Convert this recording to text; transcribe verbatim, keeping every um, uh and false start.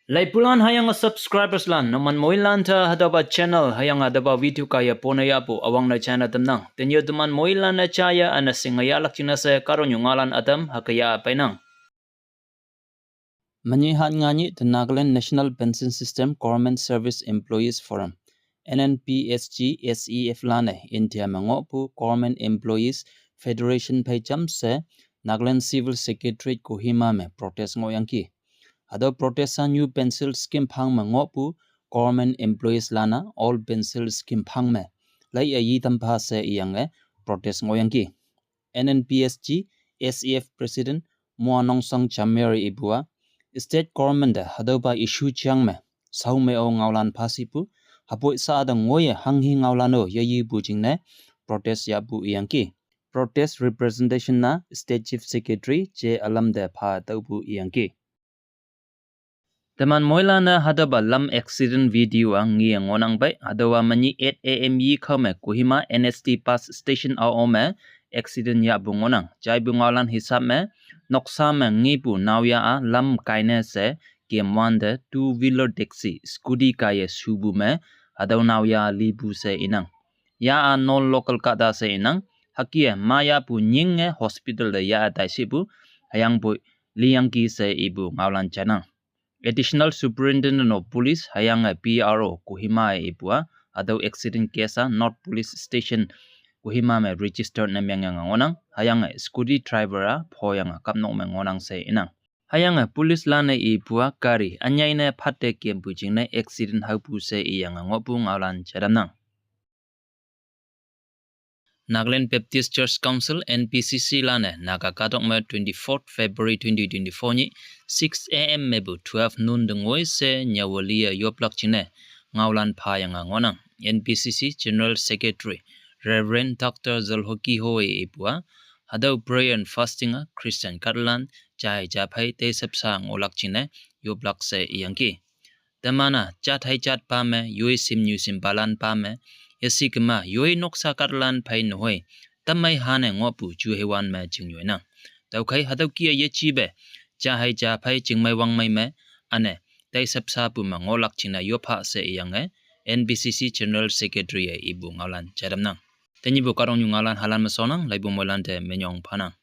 Laipulan hüyange subscribers lan, numan moilan te hatüopa channel hüyange hatüopa video kaiye pone yahpu üwangne china tamnang. Tenyo teman moilan-e jaiye üne shinge yahlak jingne she kahtoknyu ngaolan ütam hüke yah peinang. Menyih hat nganyih te Nagaland National Pension System Government Service Employees Forum, N N P S G S E F lan-e India me ngohpu Government Employees Federation phei jamshe Nagaland Civil Secretariat Kohima me protest ngohyangki. Hatüo protest-a New Pension Scheme phang me ngohpu Government Employees lan-a Old Pension Scheme phang me laiye yi tampha she iyange protest ngohyangki. N N P S G S E F President Moa Nongsang Jamir ipu-a, State Government te hatüopa issue jang me shao me-o ngaolan phashipu, hapoi sha te ngoiye hanghi ngaolan-o yeyipu jingne protest yahpu iyangki. Protest representation-a State Chief Secretary J Alam te pha tüopu iyangki. Teman moilan-e hatüopa lam accident video-a nge ngohnang pei, hatüowa menyih eight A M yi khao me Kohima N S D bus station ao me accident yahpu ngohnang. Jaipu ngaolan hisap me, noksa me ngepu naoyah-a lam kaine she kem wante two wheeler taxi, scooty kaiye shupu me, hatüo naoyah lipu she inang. Ya-a non local kahta she inang, hüke mayapu nyinge hospital te yah taishipu, hüyangpoi liyangki she ipu ngaolan jainang. Additional Superintendent of Police hüyange P R O Kohima-e ipu-a, hatüo accident case-a North Police Station Kohima me register ne mengyange ngohnang, hüyange scooty driver-a phoyange kapnok me ngohnang she inang. Hüyange police lan-e ipu-a gari ünyei ne phatte kempu jingne accident haopu she iyange ngohpu ngaolan jaitamnang. Nagaland Baptist Church Council, N B C C lan-e Naga kahtok me twenty-fourth February twenty twenty-four nyih six A M mepu twelve noon te ngoi she nyüwe liye yoplak jingne ngaolan phayange ngohnang. N B C C General Secretary Reverend Doctor Zolhoki Ho-e ipu-a, hatüo prayer and fasting-a Christian kahtalan jai japhei teisapsa ngohlak jingne yoplak she iyangki. Teman-a jat hei jat pa me, yoi shimnyu shimpalan pa me, yesikema yoi noksa kahtalan phei nehoi, tamei hane ngohpu ju heiwan me jingyoinang. Tüokhei hatüo kih-e yejipe, ja hei ja phei jingmei wangmei me, üne teisapsapu me ngohlak jingne yoppha she iyange, N B C C General Secretary-e ipu ngaolan jaitamnang. Tenyihpu kahtoknyu ngaolan halan me shonnang, laipu moilan te minyong phanang.